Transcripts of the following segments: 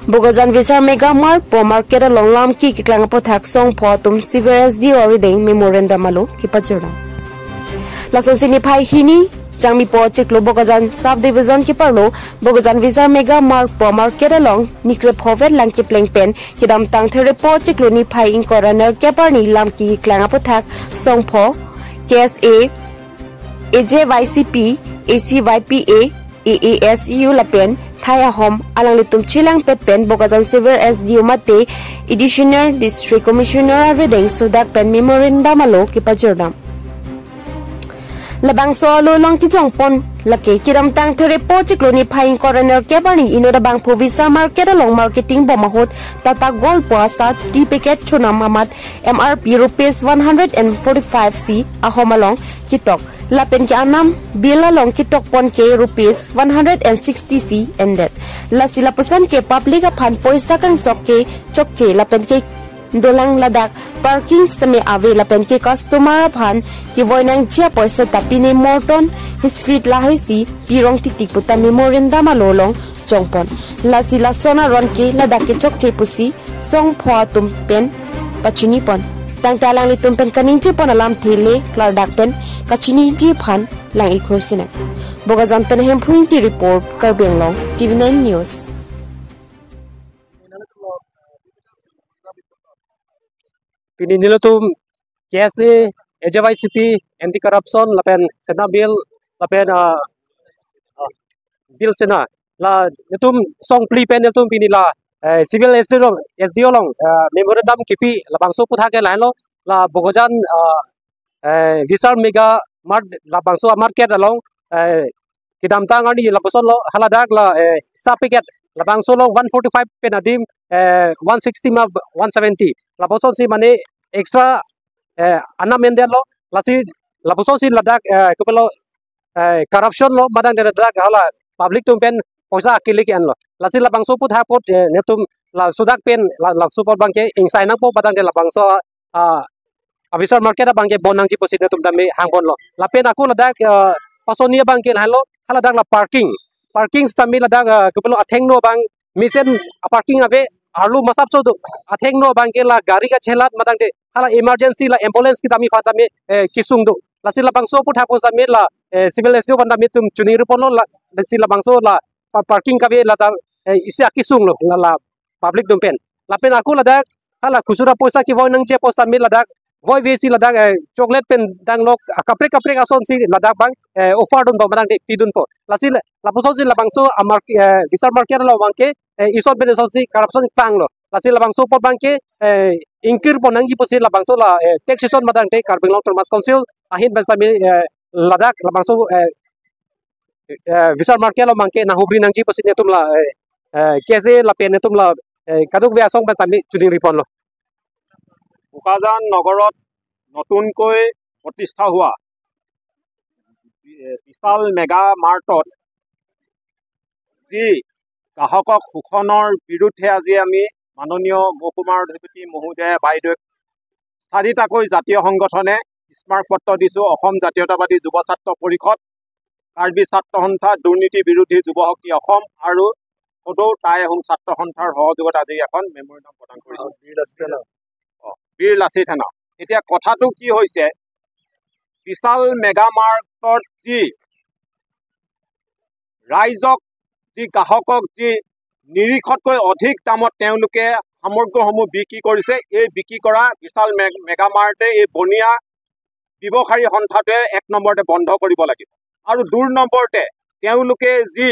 Bokajan Vishal Mega Mart po market along lam ki kiklang po thak song pho tum civil SDO riding memorandum alo ki pajurna lason sini phai hini changmi po chiklo Bokajan sub division ki parlo Bokajan Vishal Mega Mart po market along nikre phovet lang ki pleng pen kidam tang there po chiklo ni phai ing koraner keparni lam ki klang po thak song pho KSA AJYCP ACYPA AASU lapen Thaya hom alang litum chilang pet pen Bokajan civil SDO mate additional district commissioner reading sudak pen memorandum alo ki pajurdam labang so lo long ki jong pon lake kiram tang there po chikloni phaing coroner kebani inoda bang phovisa market along marketing bomahot tata gold poasa tea packet chona mamat MRP rupees 145 c ahom along kitok lapen ki anam bill along kitok pon ke rupees 160 c ended lasila pusan ke public aphan poisa kang sok ke chokche lapen ke dolang ladak parking stame ave lapen ke customer phan ki voinang chia poisa tapine morton his feet lahai si pirong tik tik puta memorandum alolong chongpon lasila sona ron ke ladak ke chokche pusi song phwa tum pen pachini pon tang talang li tum pen kaning chi pon alam thele klar dak pen kachini ji phan lang ikhur sina Bokajan pen hem phuin ti report Karbi Anglong TV9 News. Pininilatum KSA AJYCP anti corruption lapen sena bill lapen bill sena la netum song pli pen netum pinila civil SDO long memorandum kipi labangso putha ke lain lo la Bokajan Vishal Mega Mart labangso market along kidamtang ani laboson lo haladak la sa packet labangso long 145 pen adim 160 ma 170 laboson si mane extra anam ende lo lasi laboson si ladak kopelo corruption lo madang de dak hala public tum pen poisa akili ke an lo lasi labangso put hapot netum la sudak pen la support bangke inside nang po badang de labangso officer market bangke bonang ji posit netum dami hangbon lo lapen aku ladak pasonia bangke halo haladak la parking parking stami ladak kopelo atheng no bang mission parking ave arlu masap so atheng no bangke la gari ka chelat madang de hala emergency la ambulance ki dami pha dami kisung do lasi la bangso putha po sami la civil SDO banda mitum chuni rupono la lasi la bangso la parking ka be la ta ise kisung lo la public dum pen la pen aku ladak hala khusura poisa ki voi nang che posta mi ladak voi vesi ladak chocolate pen dang lok kapre kapre ason si ladak bang offer dun bo madang de pidun po lasi la poso si la bangso amar Vishal market la bangke isot ben so si corruption pang lo lasi la bangso po bangke inkir po nang gi po si la bangso la taxation madang te Karbi Anglong Autonomous Council ahin basta mi ladak la bangso Vishal market la bangke na hubri nang gi po si netum la kese la pen netum la kaduk ve asong basta mi chuding ripon lo. Bokajan নগৰত নতুনকৈ প্ৰতিষ্ঠা হোৱা বিশাল mega মাৰ্টত যি গ্ৰাহকক শোষণৰ বিৰুদ্ধে আজি আমি মাননীয় মহকুমাৰ অধিপতি মহোদয় বাইদেউক চাৰিটাকৈ জাতীয় সংগঠনে স্মাৰকপত্ৰ দিছোঁ। অসম জাতীয়তাবাদী যুৱ ছাত্ৰ পৰিষদ, কাৰ্বি ছাত্ৰ সন্থা, দুৰ্নীতি বিৰোধী যুৱ শক্তি অসম আৰু সদৌ টাই আহোম ছাত্ৰ সন্থাৰ সহযোগত আজি এখন মেমৰেণ্ডাম প্ৰদান কৰিছোঁ বীৰ লাচিত সেনা। এতিয়া কথাটো কি হৈছে, বিশাল মেগা মাৰ্টত যি ৰাইজক যি গ্ৰাহকক যি নিৰিখতকৈ অধিক দামত তেওঁলোকে সামগ্ৰীসমূহ বিক্ৰী কৰিছে, এই বিক্ৰী কৰা বিশাল মেগা মাৰ্টে এই বনিয়া ব্যৱসায়ী সন্থাটোৱে এক নম্বৰতে বন্ধ কৰিব লাগিব। আৰু দুই নম্বৰতে তেওঁলোকে যি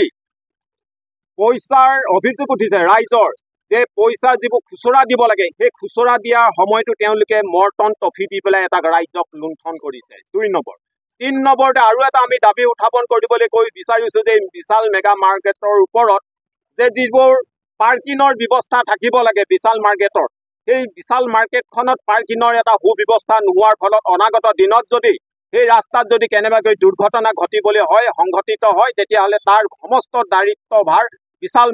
পইচাৰ অভিযোগ উঠিছে ৰাইজৰ যে পইচা যিবোৰ খুচুৰা দিব লাগে, সেই খুচুৰা দিয়াৰ সময়তো তেওঁলোকে মৰ্টন টফি দি পেলাই এটা ৰাইজক লুণ্ঠন কৰিছে। দুই নম্বৰ। তিন নম্বৰতে আৰু এটা আমি দাবী উত্থাপন কৰিবলৈ কৈ বিচাৰিছোঁ যে বিশাল মেগা মাৰ্কেটৰ ওপৰত যে যিবোৰ পাৰ্কিঙৰ ব্যৱস্থা থাকিব লাগে বিশাল মাৰ্কেটৰ, সেই বিশাল মাৰ্কেটখনত পাৰ্কিঙৰ এটা সুব্যৱস্থা নোহোৱাৰ ফলত অনাগত দিনত যদি সেই ৰাস্তাত যদি কেনেবাকৈ দুৰ্ঘটনা ঘটিবলৈ হয়, সংঘটিত হয়, তেতিয়াহ'লে তাৰ সমস্ত দায়িত্বভাৰ বিশাল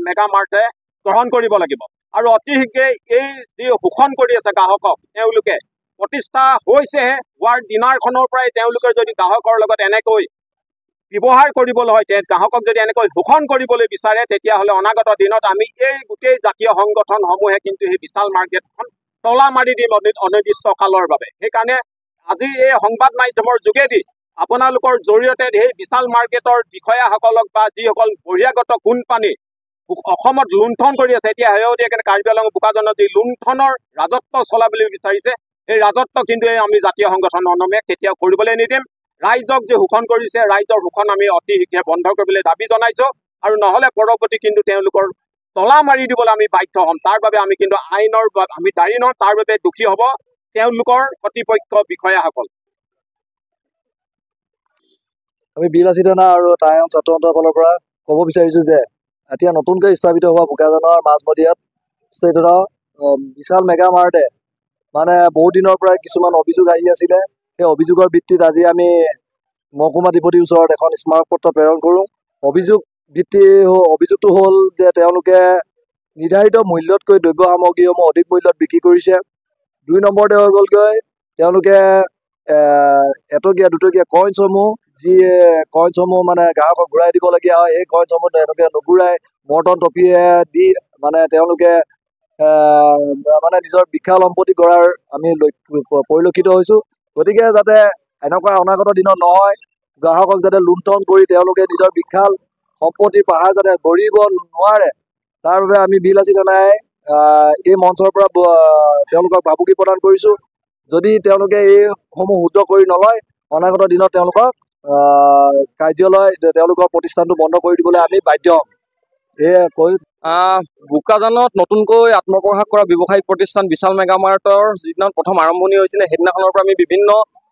মেগা মাৰ্টে গ্ৰহণ কৰিব লাগিব। আৰু অতি শীঘ্ৰে এই যি শোষণ কৰি আছে গ্ৰাহকক, তেওঁলোকে প্ৰতিষ্ঠা হৈছেহে, হোৱাৰ দিনাৰখনৰ পৰাই তেওঁলোকে যদি গ্ৰাহকৰ লগত এনেকৈ ব্যৱহাৰ কৰিবলৈ হয়, গ্ৰাহকক যদি এনেকৈ শোষণ কৰিবলৈ বিচাৰে, তেতিয়াহ'লে অনাগত দিনত আমি এই গোটেই জাতীয় সংগঠনসমূহে কিন্তু সেই বিশাল মাৰ্কেটখন তলা মাৰি দিম অনিৰ্দিষ্ট কালৰ বাবে। সেইকাৰণে আজি এই সংবাদ মাধ্যমৰ যোগেদি আপোনালোকৰ জৰিয়তে সেই বিশাল মাৰ্কেটৰ বিষয়াসকলক বা যিসকল বহিৰাগত কোম্পানী অসমত লুণ্ঠন কৰি আছে, এতিয়া শেহতীয়াকৈ কাৰ্বি আংলং বোকাজানত যি লুণ্ঠনৰ ৰাজত্ব চলাবলৈ বিচাৰিছে, সেই ৰাজত্ব কিন্তু এই আমি জাতীয় সংগঠন অনমে কেতিয়াও কৰিবলৈ নিদিম। ৰাইজক যে শোষণ কৰিছে, ৰাইজৰ শোষণ আমি অতি শীঘ্ৰে বন্ধ কৰিবলৈ দাবী জনাইছোঁ আৰু নহ'লে পৰৱৰ্তী কিন্তু তেওঁলোকৰ তলা মাৰি দিবলৈ আমি বাধ্য হ'ম। তাৰ বাবে আমি কিন্তু আইনৰ আমি দায়ী নহওঁ, তাৰ বাবে দোষী হ'ব তেওঁলোকৰ কৰ্তৃপক্ষ বিষয়াসকল। আমি বীৰ লাচিত সেনা আৰু টাই আহোম ছাত্ৰ সন্থাৰ ফালৰ পৰা ক'ব বিচাৰিছোঁ যে এতিয়া নতুনকৈ স্থাপিত হোৱা বোকাজানৰ মাজমজিয়াত স্থিত বিশাল মেগা মাৰ্টে মানে বহুত দিনৰ পৰাই কিছুমান অভিযোগ আহি আছিলে। সেই অভিযোগৰ ভিত্তিত আজি আমি মহকুমাধিপতিৰ ওচৰত এখন স্মাৰকপত্ৰ প্ৰেৰণ কৰোঁ। অভিযোগটো হ'ল যে তেওঁলোকে নিৰ্ধাৰিত মূল্যতকৈ দ্ৰব্য সামগ্ৰীসমূহ অধিক মূল্যত বিক্ৰী কৰিছে। 2 নম্বৰতে হৈ গ'লগৈ তেওঁলোকে এটকীয়া দুটকীয়া কইনছসমূহ, যি কইনছসমূহ মানে গ্ৰাহকক ঘূৰাই দিবলগীয়া হয়, সেই কইনছসমূহ তেওঁলোকে নুঘূৰাই মৰ্টন ট্ৰফিয়ে দি মানে তেওঁলোকে মানে নিজৰ বিশাল সম্পত্তি গঢ়াৰ আমি পৰিলক্ষিত হৈছোঁ। গতিকে যাতে এনেকুৱা অনাগত দিনত নহয়, গ্ৰাহকক যাতে লুণ্ঠন কৰি তেওঁলোকে নিজৰ বিশাল সম্পত্তিৰ পাহাৰ যাতে গঢ়িব নোৱাৰে, তাৰ বাবে আমি বীৰ লাচিত সেনাই এই মঞ্চৰ পৰা তেওঁলোকক ভাবুকি প্ৰদান কৰিছোঁ। যদি তেওঁলোকে এইসমূহ শুদ্ধ কৰি নলয়, অনাগত দিনত তেওঁলোকক কাৰ্যালয়, তেওঁলোকৰ প্ৰতিষ্ঠানটো বন্ধ কৰি দিবলৈ আমি বাধ্য হ'ম। এয়ে কৈ বোকাজানত নতুনকৈ আত্মপ্ৰকাশ কৰা ব্যৱসায়িক প্ৰতিষ্ঠান বিশাল মেগা মাৰ্টৰ যিদিনা প্ৰথম আৰম্ভণি হৈছিলে, সেইদিনাখনৰ পৰা আমি বিভিন্ন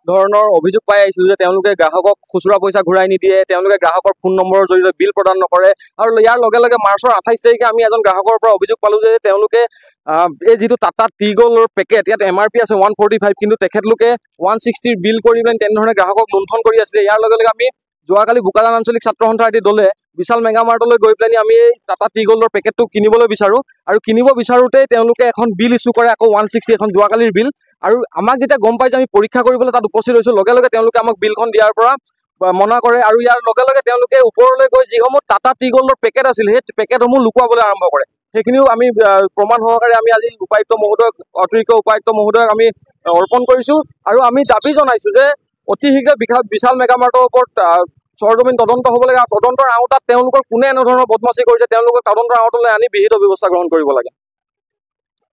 ধৰণৰ অভিযোগ পাই আহিছিলোঁ যে তেওঁলোকে গ্ৰাহকক খুচুৰা পইচা ঘূৰাই নিদিয়ে, তেওঁলোকে গ্ৰাহকৰ ফোন নম্বৰৰ জৰিয়তে বিল প্ৰদান নকৰে। আৰু ইয়াৰ লগে লগে মাৰ্চৰ 28 তাৰিখে আমি এজন গ্ৰাহকৰ পৰা অভিযোগ পালোঁ যে তেওঁলোকে এই যিটো টাটা টি গ'ল্ডৰ পেকেট, ইয়াত MRP আছে 145, কিন্তু তেখেতলোকে 160ৰ বিল কৰি পেলাই তেনেধৰণে গ্ৰাহকক লুণ্ঠন কৰি আছিলে। ইয়াৰ লগে লগে আমি যোৱাকালি বোকাজান আঞ্চলিক ছাত্ৰ সন্থাৰ এটি দলে বিশাল মেগা মাৰ্টলৈ গৈ পেলাই আমি এই টাটা টি গ'ল্ডৰ পেকেটটো কিনিবলৈ বিচাৰোঁ আৰু কিনিব বিচাৰোঁতেই তেওঁলোকে এখন বিল ইছ্যু কৰে, আকৌ 160 এখন যোৱাকালিৰ বিল। আৰু আমাক যেতিয়া গম পাই যে আমি পৰীক্ষা কৰিবলৈ তাত উপস্থিত হৈছোঁ, লগে লগে তেওঁলোকে আমাক বিলখন দিয়াৰ পৰা মনা কৰে। আৰু ইয়াৰ লগে লগে তেওঁলোকে ওপৰলৈ গৈ যিসমূহ টাটা টি গ'ল্ডৰ পেকেট আছিল, সেই পেকেটসমূহ লুকুৱাবলৈ আৰম্ভ কৰে। সেইখিনিও আমি প্ৰমাণ সহকাৰে আমি আজি উপায়ুক্ত মহোদয়ক, অতিৰিক্ত উপায়ুক্ত মহোদয়ক আমি অৰ্পণ কৰিছোঁ। আৰু আমি দাবী জনাইছোঁ যে অতি শীঘ্ৰে বিশাল মেগা মাৰ্টৰ ওপৰত সৰজমিন তদন্ত হ'ব লাগে আৰু তদন্তৰ আওতাত তেওঁলোকৰ কোনে এনেধৰণৰ বদমাচি কৰিছে, তেওঁলোকক তদন্তৰ আওতালৈ আনি বিহিত ব্যৱস্থা গ্ৰহণ কৰিব লাগে।